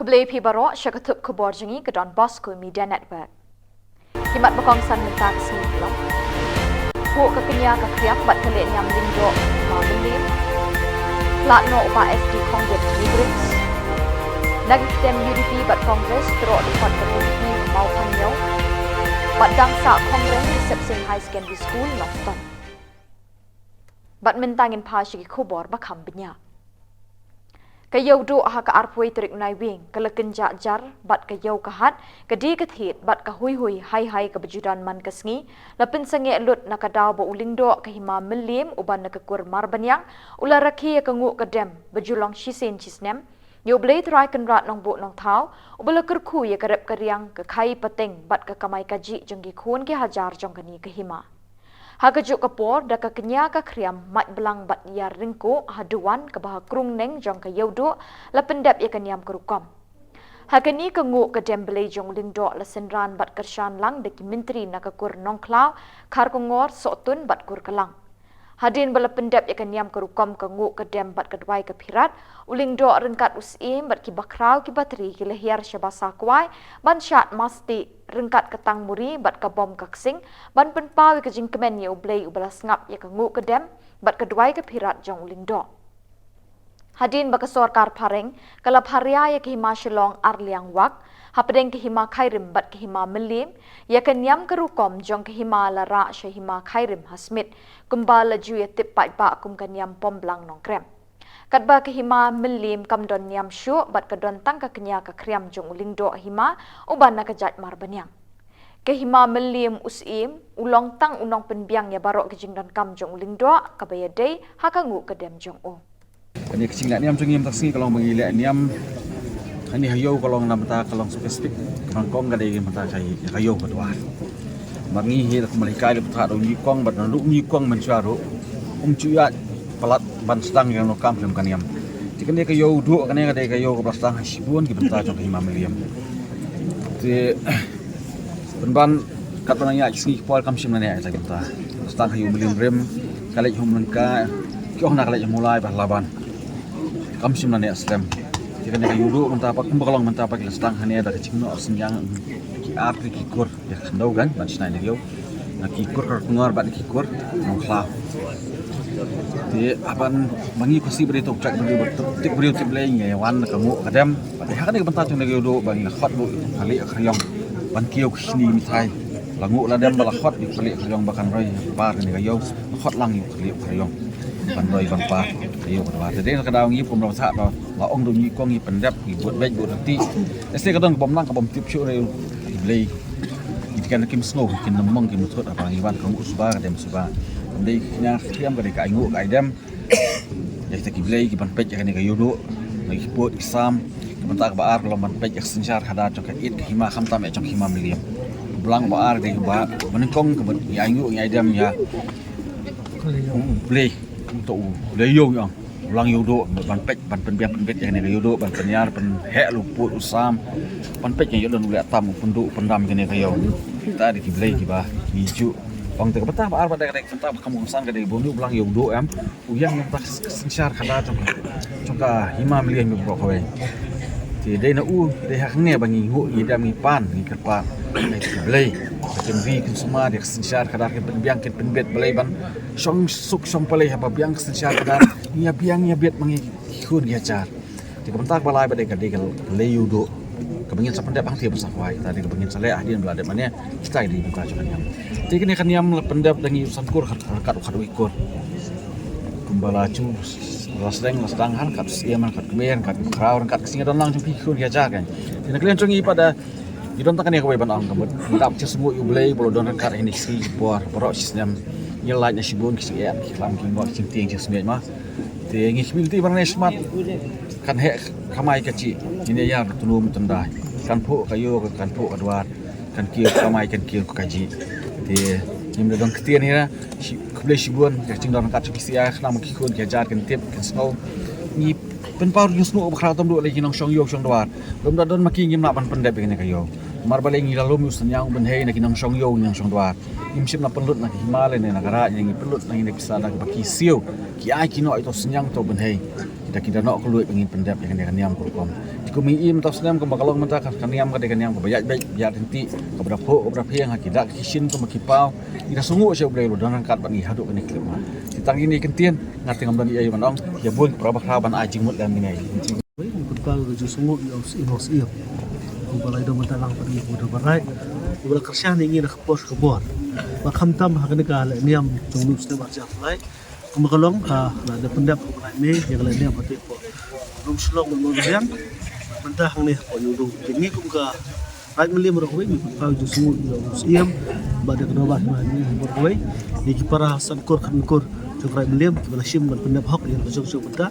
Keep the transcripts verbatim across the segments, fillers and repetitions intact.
Khublei phi baroh sha ka thup khubor jong ngi ka Don Bosco Media Network. Ki mat ba kongsan mynta ka sngi ki long: Buh ka kñia ka khriam bad ka lehniam lyngdoh ha Mylliem. Pynlait noh u Bah S D Khongdit ha New Bridge. Na ki kyntien U D P bad Congress, troh dkhot ka U D P ha Mawphanñiew. Bad dang sah khongren ha Sepsing High Secondary School, Nongstoiñ. Bad mynta ngin phai sha ki khubor ba kham bniah. Ka Ïewduh ha ka arphew tarik u Naiwieng ka la kynjah jar bad ka ïew ka hat, ka die ka thied bad ka huihui haihai kaba ju don man ka sngi la pynsangeh lut na ka daw ba u lyngdoh ka hima Mylliem uba na ka kur Marbaniang u la rakhe ïa ka nguh ka dem ba ju long shisien shisnem ïa U Blei Trai Kynrad Nongbuh Nongthaw, uba la kyrkhu ïa ka rep ka riang, ka khaïi pateng bad ka kamai kajih jong ki khun ki hajar jong kane ka hima. Ha kajuh ka por, da ka kñia ka khriam, mait blang bad ïar ryngkuh ha duwan kaba ha krungneng jong ka Ïewduh la pyndep ïa ka niam ka rukom. Ha kane ka nguh ka dem blei jong u lyngdoh la synran bad kyrshan lang da ki myntri na ka kur Nongkhlaw, Kharkongor, Sohtun bad Kurklang. Hadien ba la pyndep ïa ka niam ka rukom, ka nguh ka dem bad ka duwai ka phirat, u lyngdoh ryngkat u syiem bad ki bakhraw ki batri ki la hiar sha Basakwai ban shad masti ryngkat ka tangmuri bad ka bom ka ksing ban pynpaw ïa ka jingkmen ïa U Blei uba la sngap ïa ka nguh ka dem bad ka duwai ka phirat jong u lyngdoh. Hadien ba ka sorkar phareng ka la pharia ïa ka hima Shillong Arliang Wak hapdeng ka hima Khyrim bad ka hima Mylliem, ïa ka niam ka rukom jong ka hima la rah sha hima Khyrim ha Smit, kumba la ju ïatip paidbah kum ka niam Pomblang Nongkrem. Katba ka hima Mylliem kam don niam shuh bad ka don tang ka kñia ka khriam jong u lyngdoh hima uba na ka jait Marbaniang. Ka hima Mylliem u syiem u long tang u nongpynbiang ïa baroh ka jingdonkam jong u lyngdoh kaba ïadei ha ka nguh ka dem jong u. Kane ka jingleh niam jong ngi mynta ka sngi ka long ba ngi leh niam kane ha ïew, ka long na mynta ka long specific, ka nyngkong ka dei mynta ka ïew ka dwar. Namar ngi hi da kumba la hikai la bthah da u Nongkong bad na u Nongkong mynshuwa ruh um ju ïaid palat ban sdang ïa ka kam khlem ka niam. Te kane ka Ïewduh kane ka dei ka ïew kaba la sdang ha shibun ki bynta jong ka hima Mylliem. Te pynban katba nang ïaid ki sngi ki por kam shym la neh ïa ka bynta. Sdang ha ïew Mylliem Rim, ka leit ha Umlyngka, ki ong na ka leit ha Mawlai bad Laban. Kam shym la neh slem. Te kane ka Ïewduh mynta pat kumba ka long mynta pat ki la sdang hangne da ka jingnoh synñiang ki ar tylli ki kur ïa ka khyndew kan ban shna ïa ka ïew. Na ki kur Kharkongor bad ki kur Nongkhlaw. Te haba ngi Khasi ba dei to u jaitbynriew ba tip briew tip Blei, ngi wan ka nguh ka dem. Bad ha kane ka bynta jong kane ka Ïewduh ba ngi la khot ruh ka lieh ka khriong ban kiew ka shini mithai. La nguh la dem ba la khot ïa ka lieh ka khriong ba kan roi par kane ka ïew, la khot lang ïa ka lieh ka khriong ban roi ban par ka ïew ka dwar. Te dei na ka daw ngi kum la bthah ba la ong da u Nongkong ngi pyndep, ngi bud beit bud rynti. Te ka don ka bym nang ka bym tip shuh ruh ïa U Blei. Ki ken kim sngew, kim nym mong, kim thut haba ngi wan ka nguh suba ka dem suba. Kam dei ka kñia ka khriam, ka dei ka ainguh ka aidem. Ïa kita ki blei ki ban peit ïa kane ka Ïewduh, na ki pud ki sam. Ka bynta kaba ar ka long ban peit ïa ka synshar khadar jong ka ïit ka hima, khamtam ïa jong ka hima Mylliem. Ka blang ba ar ka dei ba, ba nyngkong ka ban ïa ainguh ïa aidem ïa U Blei, to U Blei ïew ïa. Blang Ïewduh ban peit, ban pynbiang pynbit ïa kane ka Ïewduh, ban pynïar pynheh u pud u sam, ban peit ïa u don u leh tam u pynduh u pyndam kane ka ïew. Kita dei ki blei kiba ngi ju ong. Te ka bynta ba ar ba dei, ka dei ka bynta ba kam kongsan, ka dei ba une u Blang Ïewduh em, u ïeng ïa ka synshar khadar jong ka, jong ka hima Mylliem baroh kawei. Te dei na u, dei ha kane ba ngi nguh, ngi dem, ngi pan, ngi kyrpad ïa ki blei ba kin ri kin sumar ïa ka synshar khadar, kin pynbiang kin pynbit, balei ban shong suk shong palei haba biang ka synshar khadar, ngi ïa biang ïa bit ma ngi ki khun ki hajar. Te ka bynta kaba lai ba dei ka dei ka lei Ïewduh kaba ngin sa pyndep hangtei ban sa khwai. Kita dei kaba ngin sa leh hadien ba la dep mane. Kita dei ka bynta jong ka niam. Te kane ka niam la pyndep da ngi u san kur, kat, kat u kat u ikur. Kumba la ju la sdang, la sdang ha ryngkat u syiem, ryngkat u kmie, ryngkat u bakhraw, ryngkat ka sngi don lang jong phi ki khun ki hajar kan. Te na ka liang jong ngi pat da ngi don tang kane kawei ban ong, ka mut ngi dap jingsngewnguh ïa U Blei ba la don ryngkat ha kine ki sngi ki por baroh shi snem. Ngi la lait na shibun ki jingeh, ki klam ki mut, ki jingtieng jingsmiej ma. Te ngi khmih lynti ban ïa smat, kan heh kamai kajih, ngin ïa ïar tynum tyndai. Kan phuh ka ïew, kan phuh ka dwar, kan kiew kamai, kan kiew kajih. Te ngim da don ktien hi, shi, khublei shibun ïa ka jingdon ryngkat jong ki sha khnang ba ki khun ki hajar kin tip, kin sngew. Ngi pynpaw jingsngewnguh ba khraw tam duh lei ki nongshong ïew shong dwar. Lym da don ma ki ngim lah ban pyndep ïa kane ka ïew. Namar balei ngi la lum ïa u synñiang u bynhei na ki nongshong ïew, ki nongshong dwar. Ngim shym la pynlut na ka hima lane na ka raid, ngi pynlut na ngi na ki sa da kaba ki siew, ki ai ki noh ïa uto u synñiang uto u bynhei. Kita ki da noh kylluid ba ngin pyndep ïa kane ka niam ka rukom. Te Kum i mynta u snem kumba ka long mynta ka, ka niam ka dei ka niam kaba ïaid beit ïaid ryntih, kaba da phuh kaba da phieng ha ki dak ki shin kumba ki paw. Ngi da sngewnguh sha U Blei u don ryngkat bad ngi haduh kane ka khyllipmat. Te tang ïa kine ki kyntien nga te ngam don ei ei ban ong, ïa bun para bakhraw ban ai jingmut lem ïa ngi. Ngi pynpaw ka jingsngewnguh ïa u Syiem, u Syiem uba la ïadon bynta lang bad ngi, uba don barai, uba la kyrshan ïa ngi na ka por sha ka por. Bad khamtam ha kane ka lehniam jong u snem arhajar arphew lai, kumba ka long ka la dep pyndep ha u bnai May ïa ka lehniam ha Tyrkhong, Umshlong bad Mawryngkneng. Mynta hangne hapoh Nongrum, te ngi kum ka Raid Mylliem baroh kawei ngi pynpaw jingsngewnguh ïa u Syiem bad ïa ka dorbar hima hangne baroh kawei, ïa ki para san kur khatwei kur jong ka Raid Mylliem kiba la shim ban pyndep hok ïa ka jong jong mynta.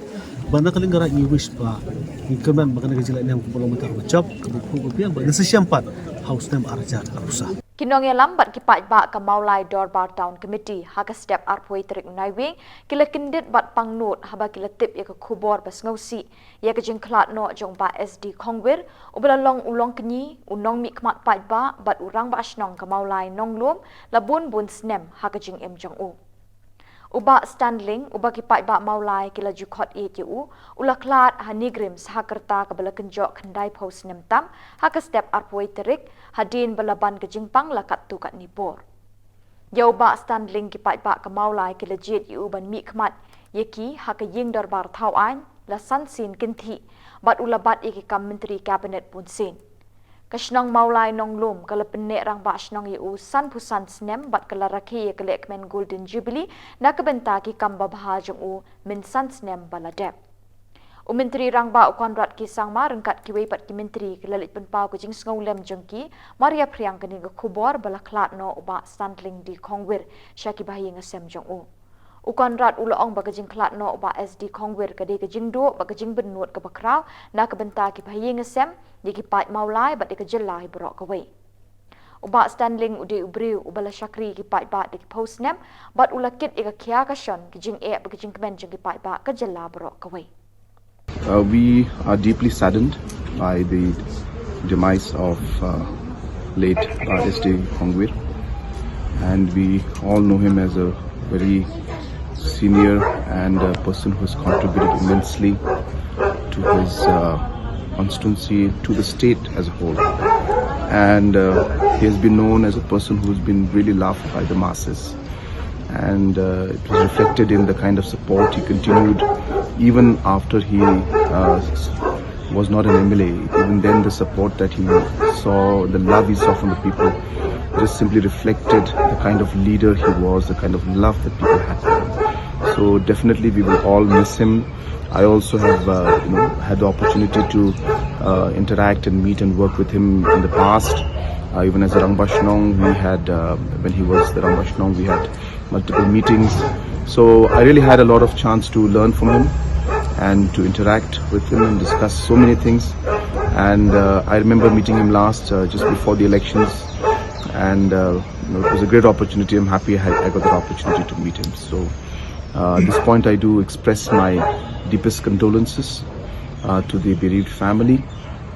Bad na ka liang ka Raid ngi wish ba ngi kyrmen ba kane ka jinglehniam kaba long mynta kaba jop, kaba phuh kaba phieng, bad ngin sa ïashem pat ha u snem arhajar arphew saw. Ki nongïalam bad ki paidbah ka Mawlai Dorbar Town Committee ha ka step arphew tarik u Naiwieng ki la kyndit bad pangnud haba ki la tip ïa ka khubor ba sngewsih ïa ka jingkhlad noh jong u Bah S D Khongwir, uba la long u longkñi, u nongmihkhmat paidbah bad u rangbah shnong ka Mawlai Nonglum la bun bun snem ha ka jingim jong u. U Bah Stan Lyng, uba ki paidbah Mawlai ki la ju khot ïeit ïa u, u la khlad ha NEIGRIHMS ha ka rta kaba la kynjoh khyndaiphew snem tam ha ka step arphew tarik, hadien ba la ban ka jingpang la katto katne por. Ïa u Bah Stan Lyng ki paidbah ka Mawlai ki la jied ïa u ban mihkhmat ïa ki ha ka ïing dorbar thaw aiñ la san sien kynthih, bad u la bat ïa ki kam myntri cabinet bun sien. Ka shnong Mawlai Nonglum ka la pynneh rangbah shnong ïa u sanphew san snem bad ka la rakhe ïa ka lehkmen Golden Jubilee na ka bynta ki kam babha jong u mynsan snem ba la dep. U Myntri Rangbah u Conrad K Sangma ryngkat kiwei pat ki myntri ki la leit pynpaw ka jingsngewlem jong ki mar ïaphriang kane ka khubor ba la khlad noh u Bah Stan Lyng D Khongwir sha ki bahaïing hasem jong u. U Conrad u la ong ba ka jingkhlad noh u Bah S D Khongwir ka dei ka jingduh bad ka jingbynnud kaba khraw na ka bynta ki bahaïing hasem, ïa ki paid Mawlai bad ïa ka jylla hi baroh kawei. U Bah Stan Lyng u dei u briew uba la shakri ïa ki paidbah da ki phew snem bad u la kit ïa ka khia ka shon, ka jingeh bad ka jingkmen jong ki paidbah ka jylla baroh kawei. Uh, we are deeply saddened by the demise of uh, late uh, S D Khongwir, and we all know him as a very senior and a person who has contributed immensely to his uh, constituency, to the state as a whole. And uh, he has been known as a person who's been really loved by the masses. And uh, it was reflected in the kind of support he continued even after he uh, was not an M L A. Even then, the support that he saw, the love he saw from the people, just simply reflected the kind of leader he was, the kind of love that people had for him. So definitely, we will all miss him. I also have, uh, you know, had the opportunity to uh, interact and meet and work with him in the past. Uh, even as a Rangbah Shnong, we had, uh, when he was the Rangbah Shnong, we had multiple meetings. So I really had a lot of chance to learn from him and to interact with him and discuss so many things. And uh, I remember meeting him last uh, just before the elections, and uh, you know, it was a great opportunity. I'm happy I, I got that opportunity to meet him. So uh, at this point, I do express my deepest condolences uh, to the bereaved family,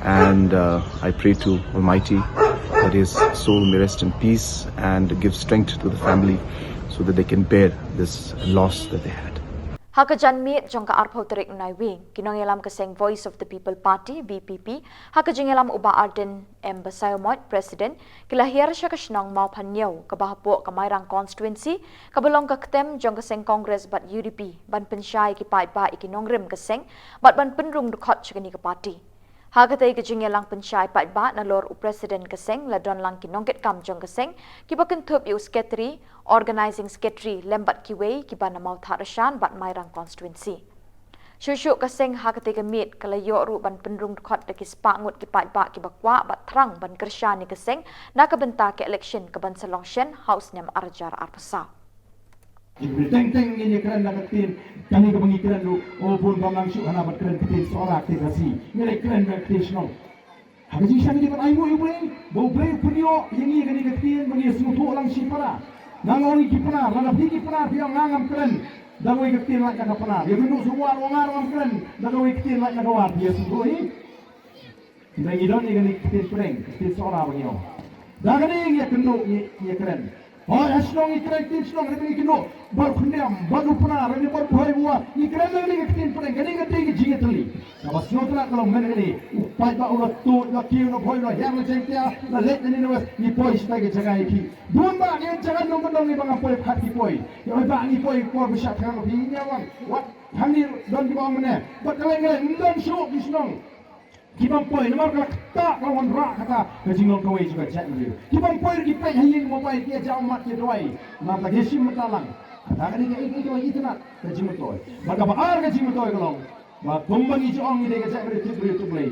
and uh, I pray to Almighty that his soul may rest in peace and give strength to the family so that they can bear this loss that they had. Ha ka janmiet jong ka arphew tarik u Naiwieng, ki nongïalam ka seng Voice of the People Party, V P P, ha ka jingïalam u Bah Ardent M Basaiawmoit, President, ki la hiar sha ka shnong Mawphanñiew kaba hapoh ka Mairang Constituency, kaba long ka ktem jong ka seng Congress bad U D P, ban pynshai ïa ki paidbah ïa ki nongrim ka seng bad ban pynrung dkhot sha kane ka party. Ha katei ka jingïalang pynshai paidbah, nalor u President ka seng la don lang ki nongkitkam jong ka seng, kiba kynthup ïa u Secretary, Organising Secretary lem bad kiwei kiba na Mawthadraishan bad Mairang Constituency. Shuh shuh ka seng ha katei ka miet ka la ïoh ruh ban pynrung dkhot da ki spah ngut ki paidbah kiba kwah bad thrang ban kyrshan ïa ka seng na ka bynta ka election kaban sa long shen ha u snem arhajar arphew saw. Teng teng ngin ïa kren da ka ktien kane kaba ngi kren ruh, o bun bym nang shuh hana ban kren ktien Sohra, ktien Khasi, ngi leit kren da ka ktien shnong. Ha ka jingshisha ngi dei ban ainguh ïa U Blei ba U Blei u pynïoh ïa ngi kane ka ktien ba ngi ïa sngewthuh lang shi para. Nga ong ïa ki para, lada phi ki para phi ong nga ngam kren da kawei ka ktien lait na ka para, ïa kynduh shuwa ruh nga ruh ngam kren da kawei ka ktien lait na ka war, phi ïa sngewthuh hi. Ngi don ïa kane ka ktien pdeng, ka ktien Sohra ba ngi ong. Da kane ngi ïa kynduh, ngi ïa kren. Hoi ha shnong ngi kren ktien shnong, hynrei ngi kynduh bad u khyndiat bad u pnar, hynrei bad u hoi u wa, ngi kren lane ka ktien pdeng. Kane ka dei ka jingïatylli. Kaba sngewtynnat ka long mynne kane, u paidbah u la tuid, la kiew, la bhoi, la hiar, la jaiñtia, la leit na Nina West, ngi poi shatai ka jaka ïa ki. Bun bah ki jaka nongkyndong ngi ba ngam poi, khat ki poi. Ïa oi bah ngi poi por ba shah thngan, ngi ïa wan wat hangne don kiba ong mynne. Bad ka leng ka leng, ym don shuh ki shnong ki bym poi, namar ka la ktah, ka la wanrah kata ka jinglong kawei jong ka jaitbynriew. Ki bym poi ruh ki peit ha ïing mobile, ki ïa jaw mat, ki ïa duwai. Namar ta ki shim mynta lang. Kata ka dei ka, ka, ka itynnat ka jingmyntoi. Bad kaba ar ka jingmyntoi ka long ba kumba ngi ju ong ngi dei ka jaitbynriew tip briew tip Blei,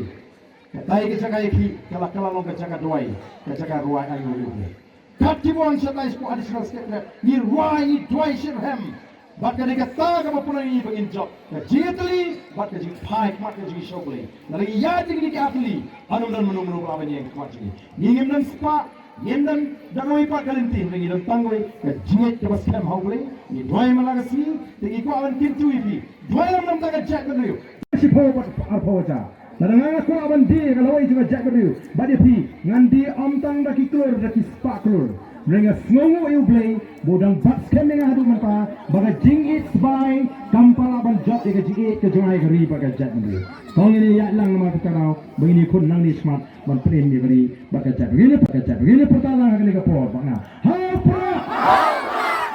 katai ka jaka ïa ki ka la, ka la long ka jaka duwai, ka jaka rwai aiu ïa U Blei. Kat kiba wan shatai shapoh Additional State Rep, ngi rwai, ngi duwai shitrhem. Bad ka dei kata kaba pynlong ïa ngi ba ngin jop ka jingïatylli bad ka jingphai khmat, ka jingïashoh Blei. Lada ngi ïaid ïa kine ki artylli, ym don mano mano ba lah ban ïeng khmat jong ngi. Ngi ngim don spah, ngim don da kawei pat ka lynti, hynrei ngi don tang kawei ka jingngeit kaba skhem ha U Blei. Ngi duwai man la ka sngi, te ngi kwah ban kyntu ïa phi, duwai lem na ka bynta ka jaitbynriew. Shiphew bad arphew hajar. Lada nga kwah ban die ïa ka lawei jong ka jaitbynriew bad ïa phi, ngan die ym tang da ki klur, da ki spah klur. Hynrei nga sngewnguh ïa U Blei ba u dang bat skhem ïa nga haduh mynta, ba ka jingïeit sbai kam pat lah ban jop ïa ka jingïeit ka jong nga ïa ka ri bad ka jaitbynriew. To ngin ïaid lang namar kata ka daw ba ngin ïakhun nangne shakhmat ban pynim ïa ka ri bad ka jaitbynriew. Ngin ïa, ka jaitbynriew, ngin ïa pyrta lang ha kane ka por ba nga. Ha u Prah!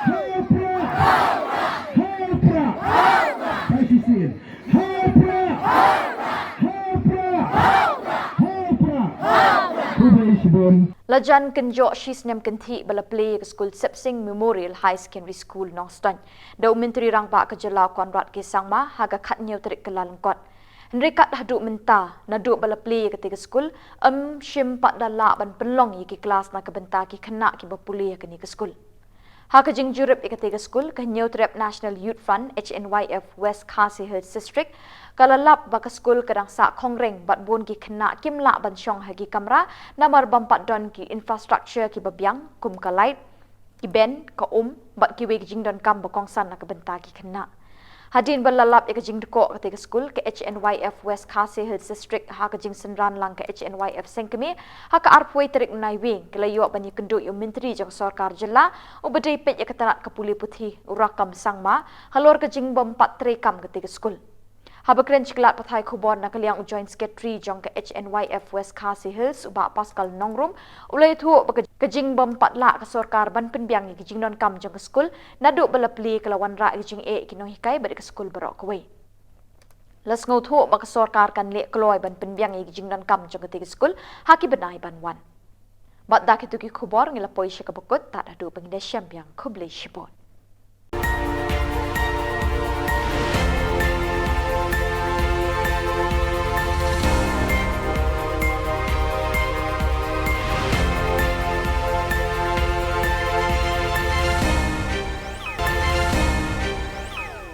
Ha u Prah! Ha u Prah! Ba shisien. Ha u Prah! Ha u Prah! Ha u Prah! Khublei shibun. La jan kynjoh shi snem kynthih ba la plie ïa ka skul Sepsing Memorial High Secondary School Nongstoiñ da u Myntri Rangbah ka jylla Conrad K Sangma ha ka khathynñiew tarik Kyllalyngkot. Hynrei kat haduh mynta, naduh ba la plie ïa katei ka skul, ym shym pat da lah ban pynlong ïa ki klas na ka bynta ki khynnah kiba pule ha kane ka skul. Ha ka jingjurip ïa katei ka skul, ka Hynñiewtrep National Youth Front, H N Y F, West Khasi Hills District ka la lap ba ka skul ka dang sah khongreng bad bun ki khynnah kim lah ban shong ha ki kamra namar bym pat don ki infrastructure kiba biang kum ka light, ki bench, ka um bad kiwei ki jingdonkam ba kongsan na ka bynta ki khynnah. Hadien ba la lap ïa ka jingdkoh katei ka skul, ka H N Y F West Khasi Hills District ha ka jingsynran lang ka H N Y F Sengkmie ha ka arphew tarik Naiwieng, ka la ïoh ban ïakynduh ïa u Myntri jong ka Sorkar Jylla uba dei peit ïa ka tnat ka pule puthi, u Rakkam Sangma, halor ka jingbym pat treikam katei ka skul. Haba kren sha ki lad pathai khubor na ka liang u Joint Secretary jong ka H N Y F West Khasi Hills, u Bah Pascal Nongrum, u la ïathuh ba ka, ka jingbym pat lah ka sorkar ban pynbiang ïa ki jingdonkam jong ka skul naduh ba la plie, ka la wanrah ïa ka jingeh ïa ki nonghikai bad ïa ka skul baroh kawei. La sngewthuh ba ka sorkar kan leh kloi ban pynbiang ïa ki jingdonkam jong katei ka skul ha ki bnai ban wan. Bad da kito ki khubor ngi la poi sha kaba kut, tad haduh ba ngin ïashem biang, khublei shibun.